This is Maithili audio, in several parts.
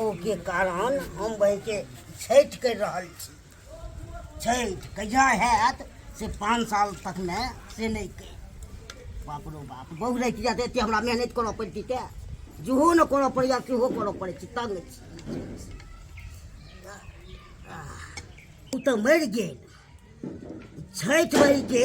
के कारण हम बहिके छठि करि रहल छी। छठि कहिया हैत से 5 साल तकमे से नहि कहि। बाप रो बाप, बहु रहिती तऽ एते हमरा मेहनति करऽ पड़िती तऽ जेहो ने करऽ पड़ैया सेहो करऽ पड़ै छै, तंग छी। ओ तऽ मरि गेल छठि भाइके,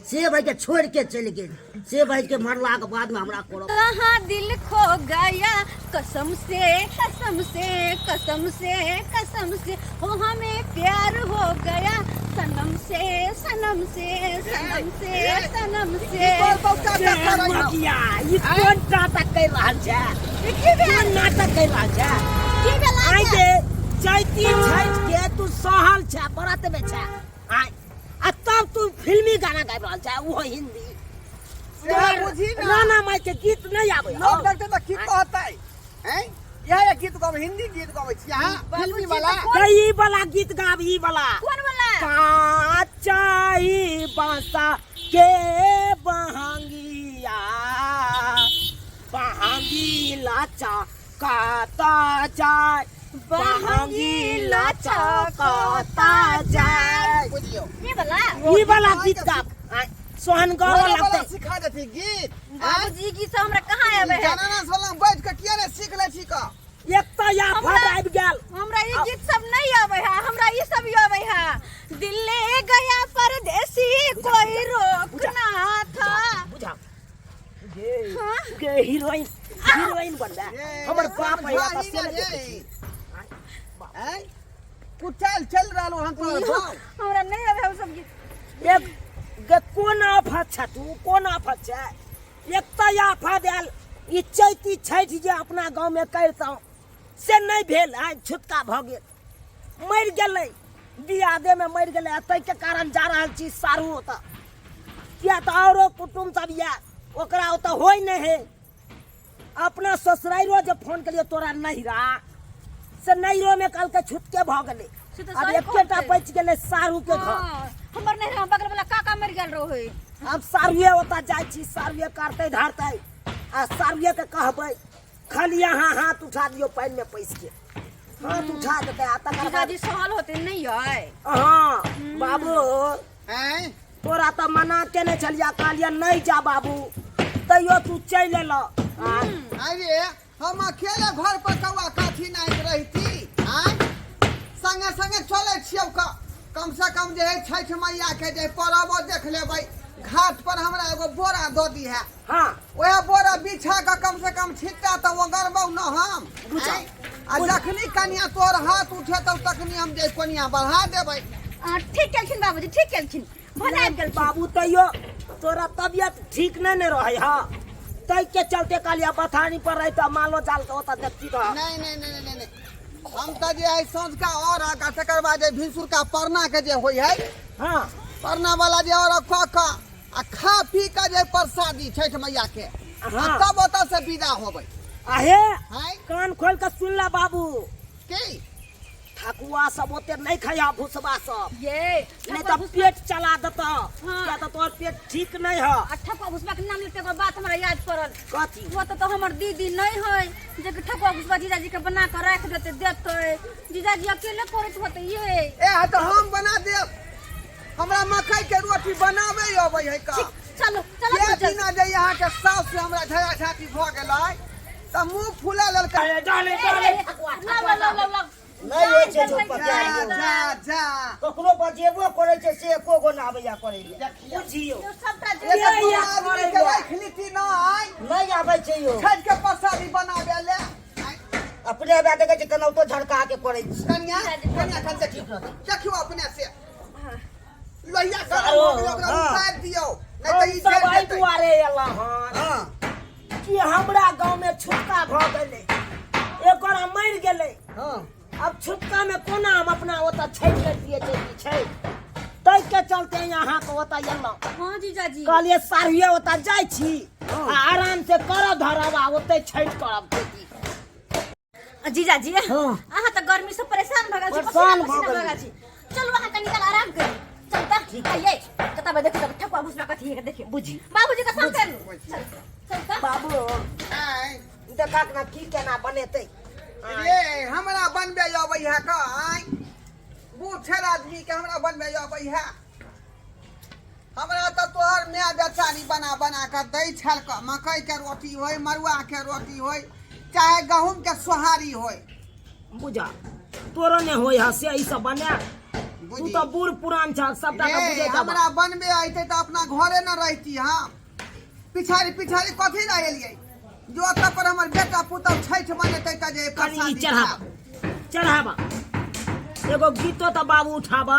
से भाइके छोड़ि के चलि गेल, से भाइके मरलाके बादमे हमरा करऽ। कहाँ दिल खो गया कसम से, कसम से, कसम से, कसम से, हो हमें प्यार हो गया सनम से, सनम से, सनम से, सनम से। मगिया, ई कोन नाटक करि रहल छै? की भेल? कोन नाटक करि रहल छै? की भेल? आइ जे चैती छठि के तू सहल छै, व्रत में छै आइ, आ तब तू फिल्मी गाना गाबि रहल छै, ओहो हिंदी। से बुझी ना। राणा माई के गीत नहीं आबै लोक देखते तऽ की कहतै? हैं? इएह गीत गाबै, हिंदी गीत गाबै छी अहाँ, फिल्मी वाला। गई ई वाला गीत गाब, ई वाला। कोन वाला? काचाई बांसा के बहंगिया, बहंगी लाचा काता जाय, बहंगी लाचा काता जाय। बुझियौ। ई वाला? ई वाला गीत गाब, सोहनगर घरे लगतै। वाला सिखा देती गीत। बाबूजी, गीत सब हमरा कहाँ आबै है? जनाना सब लग बैठ के किया ने सीख लै छी का? एक तऽ या हमरा- फट आबि गेल। हमरा ई गीत सब नहीं आबै है, हमरा ई सब आबै है। दिल ले गया परदेसी कोई रोकना था। बुझा हाँ? गे, हीरोइन हीरोइन बनबे ये, हमर बाप है समझा तऽ ही से ना नहि देखै ये। छी। हैं? कुचाल चल रहल हन तोहर बाप। हमरा नहीं आबै है उ सब गीत। एक गे कोन आफत छै तू, कोन आफत छै? एक तऽ आफत आयल ई चैती छठि जे अपना गाँवमे करितहुँ से नहि भेल, आइ छुतका भऽ गेल, मरि गेलै, दियादेमे मरि गेलै, आ ताहिके कारण जा रहल छी सारू ओतऽ, किया तऽ औरो कुटुम्ब सब यऽ, ओकरा ओतऽ होइ नहि है। अपना ससुराइरो जे फोन केलियै तोरा नैहरा से, नैहरोमे कहलकै छुतके भऽ गेलै। से तऽ आब सही एकेटा कहलकै। बचि गेलै सारूके घर। हाँ, हमर नैहरा बगल वाला काका मरि गेल रहै। आब सारुए ओतऽ जाइ छी, सारुए करतै धरतै, आ सारुएके कहबै खाली अहाँ हाथ उठा दियौ पानिमे पैसके, हाथ उठा देतै आ तकर बाद। जीजाजी सहल होते नहीं है। हाँ बाबू। हैं? तोरा तऽ मना केने छलिया, कहलिया नहि जा बाबू, तैयो तू चलि एलऽ। अरे हम अकेले घर पर कौआ काठी नाहित रहती आँय? संगे संगे चलै छियौ का, कम से कम जे है छठि मैया के जे परबो देख लेबै। घाट पर हमरा एगो बोरा दऽ दिहे। हाँ। ओएह बोरा बिछा कऽ कम से कम छिट्टा तऽ ओगरबौ न हम। बुझा। आँय? आ जखनी कनिया तोर हाथ उठेतौ तखनी हम जे कोनिया बढ़ा देबै। ठीक केलखिन बाबूजी, ठीक केलखिन, भले आबि गेलखिन। बाबू, तैयो तोरा तबियत ठीक नहि ने रहै हँ, ताहिके चलते कहलियै बथानी पर रहितऽ, मालो जाल के ओतऽ देखती रह। नहीं नहीं नहीं नहीं नहीं, हम तऽ जे है साँझका और आ तकर बाद जे भिनसुरका परना के जे होइ है। हाँ। परना वाला जे और कऽ कऽ आ खा पी कऽ जे प्रसादी छठि मैया के आ हाँ। तब ओतऽ से विदा होबै। आहे। हैं? कान खोल के सुन ला बाबू। की? ठकुआ सब ओते नहीं खाया, भुसबा सब। ये नहीं तो पेट चला देता। हाँ। किया तो तोहर पेट ठीक नहीं है। आ ठकुआ भुसबा के नाम लेते एगो बात हमरा याद पड़ल। कथी? वो तो हमर दीदी नहीं है जे कि ठकुआ भुसबा जीजाजी के बना के राख देते देते, जीजाजी अकेले करैत होते ये। ए तो हम बना देब, हमरा मकई के रोटी बनाबे अबै है का। ठीक, चलो चलो। ये चल। दिना जे यहाँ के सास से हमरा झगड़ा झाटी भऽ गेलै तऽ मुंह फुला लेलकै। डाले डाले। लाओ लाओ लाओ लाओ। नहि होइ छै झूठ जा जा जा। ककरो बजेबो करै छै से एको गो नहि आबैया करै लए, बुझियौ। तो सबटा एक ये दू या आदमी के करैया। राखि लीती नहि। नहि आबै छै यौ। छठि के प्रसादी बनाबे ले। अपने आबे देखै छै केनाहितो झड़का के करै छै। कन्या कन्या खन देखियौ, देखियौ अपने से लोहिया गरम सारो, हो गेलै, ओकरा हाँ। उतारि दियौ नहि तऽ ई हम सब जरि एहि जेतै। दुआरे एलहुँ हन हाँ। कि हमरा गाँव में छुटका भऽ गेलै, एक गोरा मरि गेलै। हाँ। अब छुटका में कोना हम अपना ओतऽ छठि करितियै चैती छठि, ताहिके चलते अहाँके ओतऽ एलहुँ। हाँ जीजाजी। कहलियै साढ़िए ओतऽ जाइ छी हाँ। आ आराम से करब धरब आ ओतै छठि करब चैती। जीजाजी। हाँ। अहाँ तऽ गर्मी से परेशान भऽ गेल छी। परेशान पसीना भऽ पसीना भऽ गेल गेल छी, चलू अहाँ कनी काल आराम करू। चल तऽ आइए कतऽ बे देखियौ तऽ ठकुआ भुसबा कथी है देखियौ। बुझी। बाबूजी के संग करू, चल चल तऽ। बाबू। आँय। देखा ना की केना बनेतै। रे हमरा बनबे अबै है का आँय बूढ़ आदमी के हमरा बनबे अबै है हमरा तऽ तोहर माय बेचारी बना बना कऽ दै छल कऽ मकई के रोटी होय मड़ुआ के रोटी होय चाहे गहूम के सोहारी होय बुझा तोरो ने होय है से ई सब बना तू बुझी तऽ बूढ़ पुरान छ सबटा के रे बुझै छ हमरा बनबे अयतै तऽ अपना घरे न रहती हम पिछाड़ी पिछाड़ी कथी लए एलियै जो ओतऽ पर हमर बेटा पुतहु छठि मनेतै तऽ जे कनि ई प्रसादी चढ़ाबा खायब। चढ़ाबा एगो गीतो तऽ बाबू उठाबा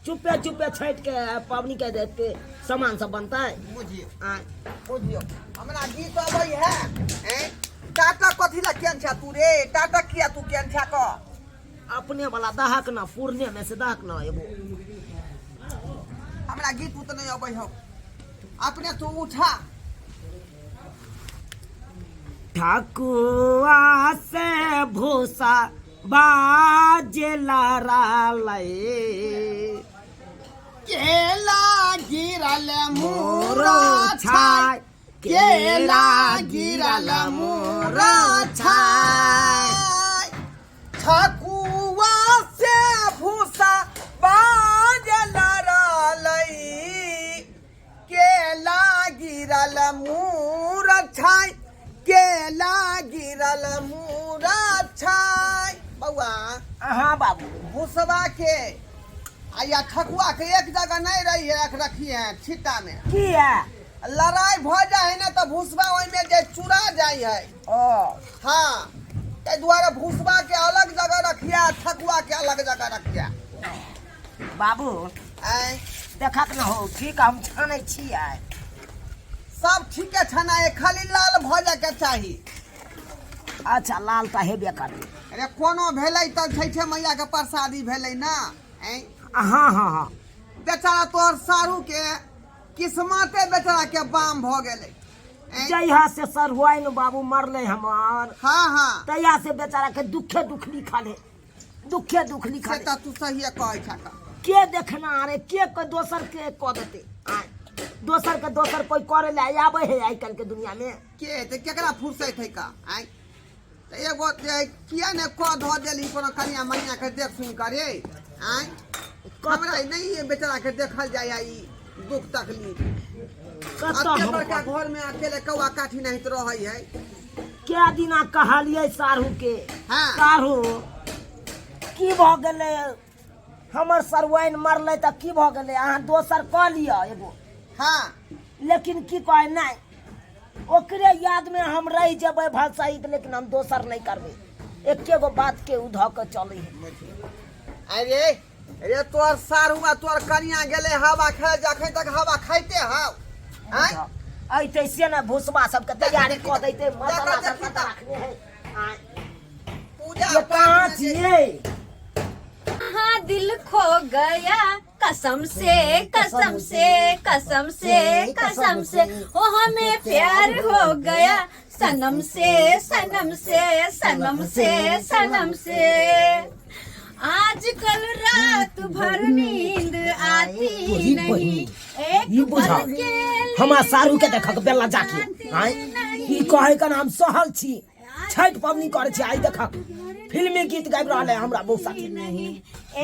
चुपे चुपे छठि के पबनी के देते सामान सब बनतै बुझियौ आँय बुझियौ हमरा गीत अबै है हैं टाटा कथी लए केन छा तू रे टाटा किया तू केन छा क अपने वाला दहक ना पुरने में से दहक ना एगो हमरा गीत उत नहीं अबै हौ अपने तू उठा ठकुआ से भूसा बाजेला रालै केला गिरल मोरो मोरा छाय छाय केला गिरल मोरा छाय ठकुआ से भूसा बाजल रहलै केला गिरल मूर छाय केला गिरल मूर छाय बौआ हाँ बाबू भूसवा के आ या ठकुआ के एक जगह नहीं रही है रखी है छिट्टा में किया लड़ाई भऽ जाइ है ने तऽ भूसबा ओहिमे जे चुरा जाइ है ओ हाँ ताहि दुआरे भूसबा के अलग जगह रखिया ठकुआ के अलग जगह रखिया बाबू आँय देखक न हो ठीक हम छानै छियै सब ठीके छना है खाली लाल भऽ जायके चाही अच्छा लाल तऽ हेबे करतै अरे कोनो भेलै तऽ छठि मैया के प्रसादी भेलै ना आँय हाँ हाँ हाँ बेचारा तोहर सारू के किस्मते बेचारा के बाम भऽ गेलै आँय? जहिया से सरहुआइन बाबू मरलै हमर हाँ हाँ तहिया से बेचारा के दुखे दुख लिखल है दुखे दुख लिखल से है तऽ तू सहिए कहै छह के देखना अरे के कोई दोसर के कऽ देते आँय दोसर के दोसर कोई करे ले आबै है आइ काल्हि के दुनिया में के तऽ केकरा फुर्सत है का आँय तऽ एगो जे किया ने कऽ धऽ देली कोनो कनिया मनिया के देख सुनि करे आँय हमरा नहि ये बेचारा के देखल जाय है ई दुख तकलीफ कतऽ अते हम बड़का घर में अकेले कौआ काठी नहीं तो रहै है क्या दिना कहलियै साढ़ू के हाँ। साढ़ू की भऽ गेलै हमर सरवाइन मरलै तऽ की भऽ गेलै अहाँ दोसर कऽ लिअ एगो हाँ लेकिन की कहै नहि ओकरे यादमे हम रहि जेबै भलसहित लेकिन हम दोसर नहि करबै एके गो बातके उ धऽ कऽ चलै है अरे रे तोहर साढ़ू आ तोहर कनिया गेलै हवा खाय जखन तक हवा खाइते हौ आँय अइतै से ने भुसबा सबके तैयारी कऽ दैतै मसाला सब देखी कतऽ राखने है आँय पूजा ये कहाँ पाठ में जे- छियै हाँ दिल खो गया कसम से कसम से कसम से कसम से ओ हमें प्यार हो गया सनम से सनम से सनम से सनम से आजकल रात भर नींद आती नहीं एक ई बुझा पल के लिए हमरा सारू के देखक बेला जाके आँय ई कहै के हम सहल छी छठि पबनी करै छी आइ देखक फिल्मी गीत गाबि रहल है हमरा बहू साथे नहीं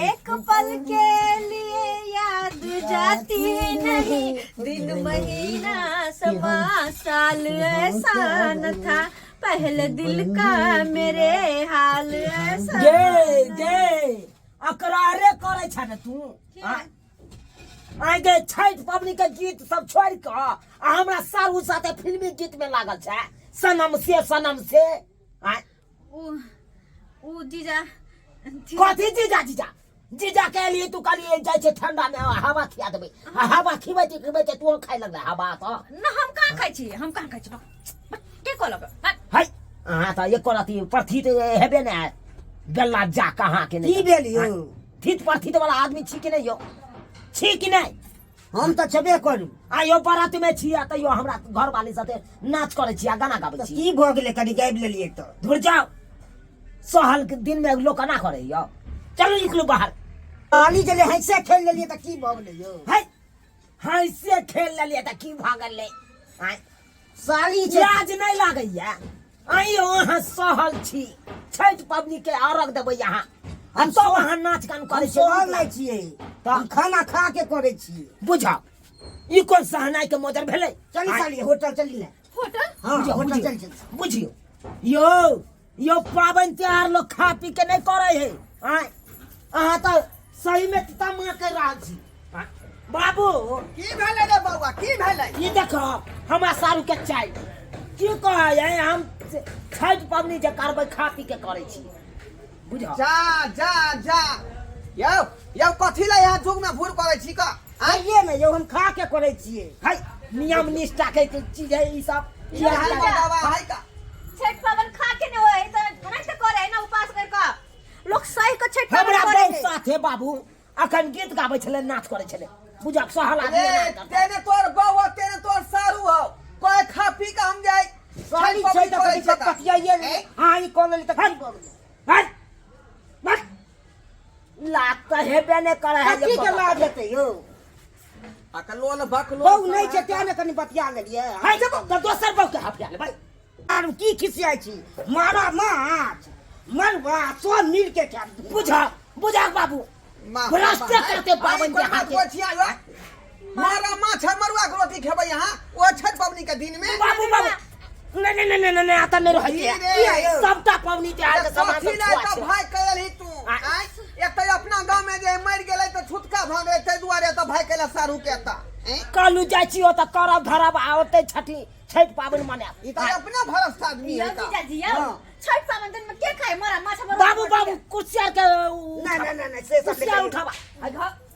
एक पल के लिए याद जाती नहीं दिन महीना सवा साल ऐसा न था पहले दिल का मेरे हाल ऐसा गे गे अकरारे करै छ ने तू आँय आँय गे छठि पबनी के गीत सब छोड़ि कऽ आ हमरा सारू साथे फिल्मी गीत में लागल छै सनम से सनम से आँय उ उ जीजा कथी जीजा जीजा जीजा के लिए तू कहलिए जाइ छै ठंडा में हवा खिया देबै आ हवा खिबै छै खिबै छै तू खाइ लगलै हवा तऽ न हम कहाँ खाइ छी हम कहाँ खाइ छी के कहलक है अहाँ तऽ एको रति प्रथित हेबे ने बेला जा कहाँ के की भेल यौ? थित प्रथित वाला आदमी छी कि नहि यौ छी कि नहि हम तऽ छेबे करू आइयो बारात में छी आ तैयो हमरा घरवाली साथे नाच करै छी आ गाना गाबै तऽ छी की भऽ गेलै कनि गाबि लेलियै तऽ धुर जाओ सहल के दिन में लोग केना करे यौ चलू निकलू बाहर पानी जले हंसे खेल लेलियै तऽ की भऽ गेलै यौ है हंसे खेल लेलियै तऽ की भऽ गेलै आँय साली छै लाज नहि लागैया आइयो अहाँ सहल छी छठि पबनी के अर्घ देबै अहाँ हम सब अहाँ नाच गान हम करै छी सहल नहि छियै, हम खाना खा के करै छियै। बुझा ई कोन सहनाइ के मोजर भेलै? चली साली, होटल चली ने। होटल? हाँ, बुझियौ, होटल बुझियौ, चल चल। बुझियौ यौ, यौ पाबनि त्योहार लोक खा पी के नहि करै है। आँय, अहाँ तऽ सहीमे तमा करि रहल छी। आँय, बाबू की भेलै रे बौआ, की भेलै? ई देखो हमरा सारू के चाय की कहै है, हम छठि पबनी जे करबै खा पी के करै छी, बुझ। जा जा जा यौ यौ, कथी लै यहाँ जुग में भूर करै छी का? आइए ने यौ, हम खा के करै छियै। है नियम निष्ठा के चीज है ई सब। ई है बाबा है का? छठ पावन खा के ने होय त नहीं त करे ना, उपास कर के लोग सही के छठ पावन हमरा करे बहुत है। साथ है बाबू, अखन गीत गाबै छलै, नाच करै छलै, बुझक सहल आदमी रे एना करतै। तेने तोर बौआ, तेने तोर सारू हौ, कोई खा पी के हम जाय साली छै तऽ कनि बतियाइए ने। अहाँ ई कऽ लेली तऽ की भऽ गेलै? हट, हट। लाज तऽ हेबे नहि करै है जे कथी के लाज हेतै यौ? अकलोल बकलोल बहु नहि छै तें ने कनि बतिया लेलियै। है जब तऽ दोसर बहु के हफिया लेबै। आर की खिसियाइ छी? मारा माछ मरुआ सब मिल के खायब। बुझा बुझा बाबू, भ्रष्टे करते पाबनि तिहार के। मारा माछ मरुआ के रोटी खेबै यहाँ ओ छठ पबनी के दिन में? बाबू बाबू, नहीं नहीं नहीं नहीं, नहीं आता नहीं रहै की रे? छै सबटा पबनी तिहार के सामान कथी सब लै छुआ तऽ छै। भाय कयल ही तू? आँय, एक तऽ अपना गाँव में जे मरि गेलै तऽ छुटका भऽ गेलै, ताहि दुआरे तऽ भाय कैला सारू के एतऽ। आँय? कहलू जाइ छी ओतऽ करब धरब आ ओतै छठी छठि पाबनि मनायब। ई तऽ अपना भरस आदमी है यौ का। जीजाजी यौ, हाँ। छठ पावन दिन में के खाए मरा माछ मरुआ बाबू रोटी? बाबू, कुर्सियार के नहि नहि नहि नहि, से सब नहि कुर्सियार कहियौ। उठाबा।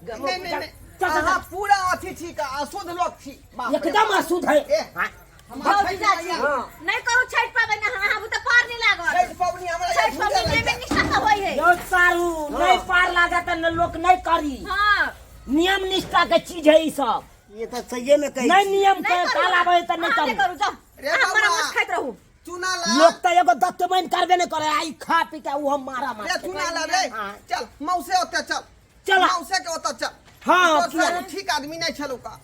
नहीं नहीं नहीं, चल, चल, अहाँ पूरा अथी छी का, अशुद्ध लोग छी। बाप रे एकदम बाप। अशुद्ध है। ए, हाँ। हमरा यौ छठि जीजाजी, मैया- नहीं करू छठ पावन, अहाँ बुते पार नहीं लागत। छठि पबनी हमरा छठ यहाँ पावन भूजल में है। निष्ठा से होय है। यौ सारू, नहीं पार लागत न लोक नहीं करी। हाँ। नियम निष्ठा के चीज है ई सब। ये तऽ सहिए में कहै नहीं छी। नियम के नहीं करू। काल आबै तऽ नहीं अहाँ करू। नहीं करू, जाउ। रे अहाँ मरा बाबा। माछ खाइत रहू। चुना ला। लोक तऽ एगो दत्तमैन करबे नहीं करे, आई खा पी के उहो मारा मार। रे चुना ला रे। हाँ। चल मौसे ओते चल। चला। मौसे के ओते चल। हाँ, तोर किया? सारू ठीक आदमी नहीं छलौ का।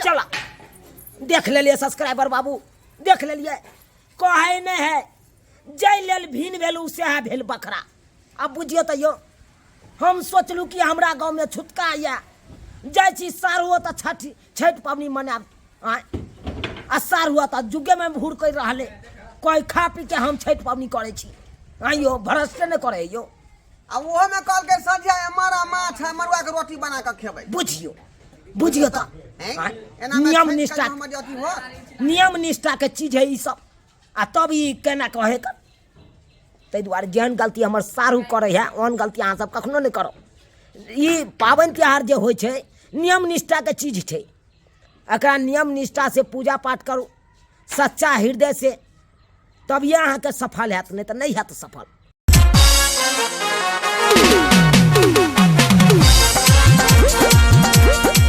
चला देख लेलिए सब्सक्राइबर बाबू, देख लेलिए। कहै नहीं है जाहि लेल भिन भेल उ सएह भेल बकरा। आब बुझियौ तऽ यौ, हम सोचलहुँ कि हमरा गाँवमे छुतका यऽ, जाइ छी सारू ओतऽ छठि छठि पबनी मनायब। आँय, आ सारू ओतऽ जुगेमे भूर करि रहलै, कोइ खा पी के हम छठि पबनी करै छी। आँय यौ, भरोसे नहि करै यौ। आ ओहो में कहलकै संझिया मारा माछ आ मरुआ के रोटी बना के खेबै। बुझियौ बुझियौ तऽ हैं? आँय, एना में नियम छठि के निष्ठा हमर जे अथी होत। नियम निष्ठा के चीज है ई सब, आ तब ई केना कहे कर। ताहि दुआरे जेहन गलती हमर सारू करै है ओहन गलती अहाँ सब कखनो नहि करब। ई पाबनि तिहार जे होइ छै नियम निष्ठाके चीज छै, एकरा नियम निष्ठा से पूजा पाठ करू सच्चा हृदय से, तभिए अहाँके सफल हैत, नहि तऽ नहि हैत सफल।